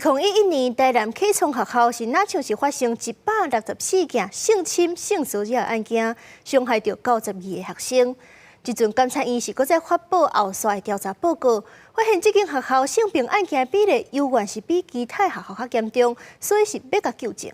2011年，台南啟聰學校是若像是發生164件性侵、性騷擾案件，傷害著92个學生。這陣檢察院是閣再發布後續的調查報告，發現這間學校性平案件比例猶原是比其他學校較嚴重，所以是欲共糾正。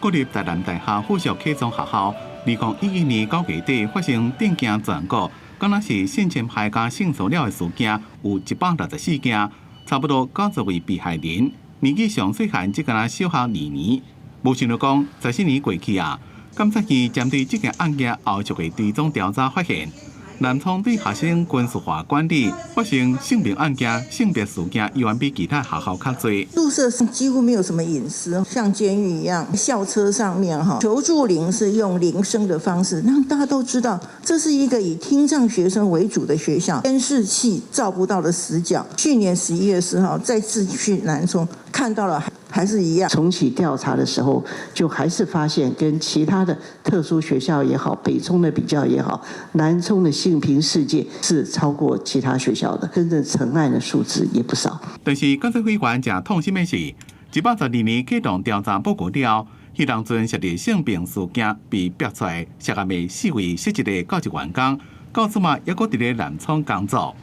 國立台南大學附屬啟聰學校，2011年9月底發生震驚全國，敢若是性侵害佮性騷擾的事件，有164件，差不多90位被害人。年紀上細漢，只敢若小學二年。無想著講，14年過去啊，檢察院針對這件案件後續的追蹤調查發現，南聰對學生軍事化管理，發生性平案件、性別事件，依然比其他學校較濟。宿舍幾乎沒有什麼隱私，像監獄一樣。校車上面哈，求助鈴是用鈴聲的方式，讓大家都知道這是一個以聽障學生為主的學校。監視器照不到的死角。去年11月4號再次去南聰看到了，還是一樣。重啟調查的時候，就還是發現跟其他的特殊學校也好，北聰的比較也好，南聰的性平事件是超過其他學校的，真正成案的數字也不少。但是，監察委員誠痛心的是，112年啟動調查報告了，彼當陣涉及性平事件被爆出來，涉案的四位失職的教職員工，到這馬猶閣佇咧南聰工作。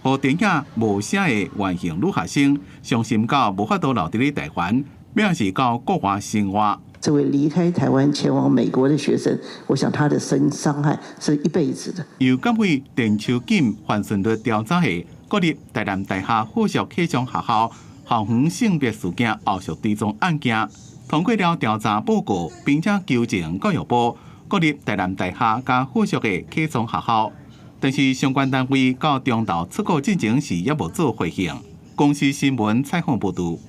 予電影無聲的原型女學生，傷心到無法度留佇咧台灣，欲是到國外生活。這位離開台灣前往美國的學生，我想他的身傷害是一輩子的。由監委鄭秋錦、范順律調查的國立台南大學附屬啟聰學校校園性別事件後續追蹤案件，通過了調查報告，並且糾正教育部、國立台南大學佮附屬的啟聰學校。但是相關單位到中晝出國進前是猶無做回應。公視新聞採訪報導。